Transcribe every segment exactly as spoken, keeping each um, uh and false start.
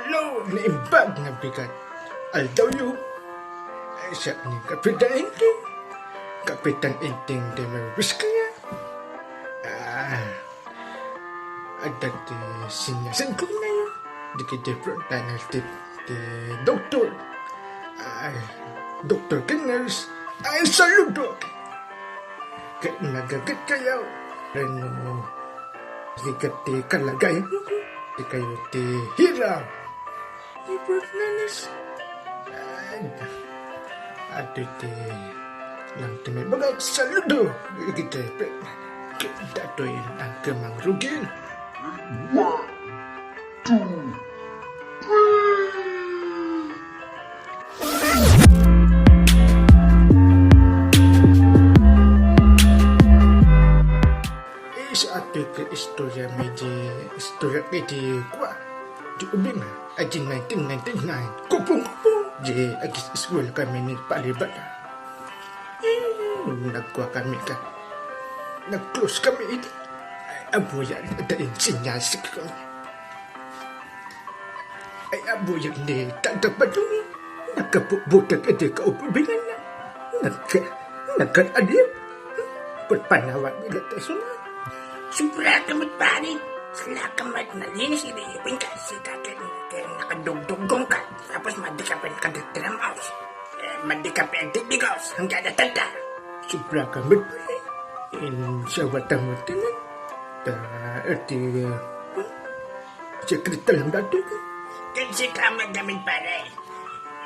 Hello, naimbag nga bigat. Aldaw yu. Ay, siak ni Kapitan Enteng. Kapitan Enteng de Mariscaya. Ah, adda ti sinyasin ko ngayon. Di kiti frontliner ti, ti doktor. Ay, doktor ken nurse. Ay, saludo. Ket nagaget kayo. Reno, sikat ti kalagay. Di kayo ti hira. Di frontliners. Ay, ato ti lang ti may bagay. Saludo. Ket datoy ang kemang rugil. One, two, three. Is ato ka istorya may di istorya kay di kwa. Di ubing, ay di nineteen ninety-nine. Kupong-kupong. Di agis-iskwela kami ni Palibata. Eh, nagkua kami ka. Nag-close kami idi. Ay, abuyan, ada insinyasik ko. Ay, abuyan ni Tata Padong. Nagkabubutag idi kaubingan na. Nagka, nagka-, adi. Pagpanawa nila ta suna. Sobra ka met, pare. Sila ka met nalinis idi. Pingka si Tata, kaya nakadugdugong ka. Tapos madi ka pa nakadagdagan mo. Eh, madi ka pa nagtitigaw, hanggang natanda. Sobra ka met, pare. In, sa wata mo tinan. Ta, iti, uh, sekreto lang dati. Kasi ka magamit, pare.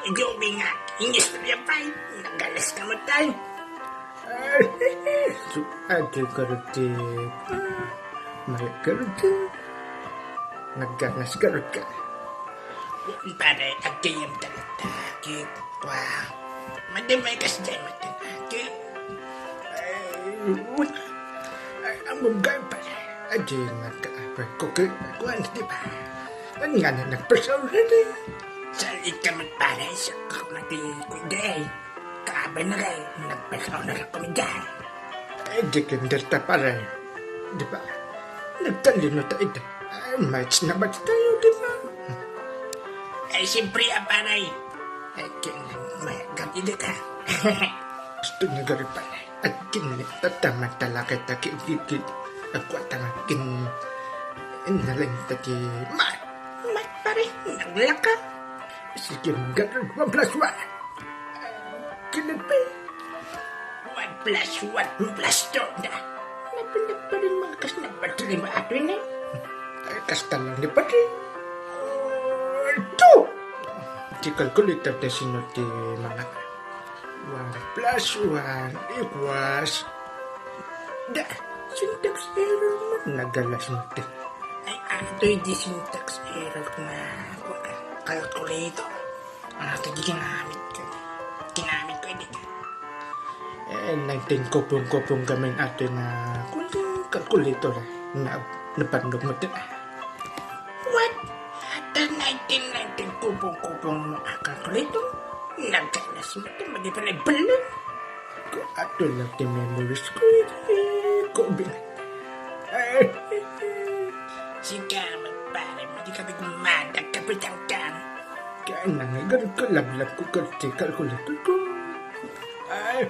Ijo binga, inis na yan, pare. Nagalas ka mo, tay. Ay, so, adi ka riti. May ka riti. Nagganas ka riti. Pare, agkayam talaga. Kit, wa. Madi may kas jay matan. Kit, ay, wa. Ay, ang munggan, pare. Adi nga ka, pare, ko, kit, kuan, di ba? Ang nga na nagpasaw na di. Salit ka magpare sa kakmati, kundi. Kaabay na kayo, nagpasaw na lang kami dyan. Eh, di kinder ta, pare. Di ba? Nagtalino ta ito. Ay, match na match tayo, di ba? Ay, siyempre, ah, pare. Ay, kin-, may gati di ka. Gusto niya gari, pare. At kinli, tataman talakay ta ki-, ki-, ki-, agwa ta nga kin-, inaling ta ti ma-, ma-, pare, naglaka. Sige, magkano, one plus one. Kinagpay. One plus one, one plus two na. Napalag pa rin mga kas nagpatulima ato na. Ay, kasta lang ni pati. Two! Ti calculator ta sino ti mga one plus one equals da, syntax error man. Nagalas mo ti. Ay, ato di syntax error na calculator. Ato di ginamit ko. Ginamit ko, di ka. Eh, nineteen kupong-kupong kami ato na kunting calculator na napandog mo ti. What? After nineteen ninety, kupong-kupong mo ang calculator? Nagkanas mo ito, madi pa nagbalon. Ko ato lang ti memories ko, eh, ko bin-, eh, Sige, magpare, madi kami gumadag, kapitang kan. Kaya nangagal ko, lablab ko, kalti, calculator ko. Ay,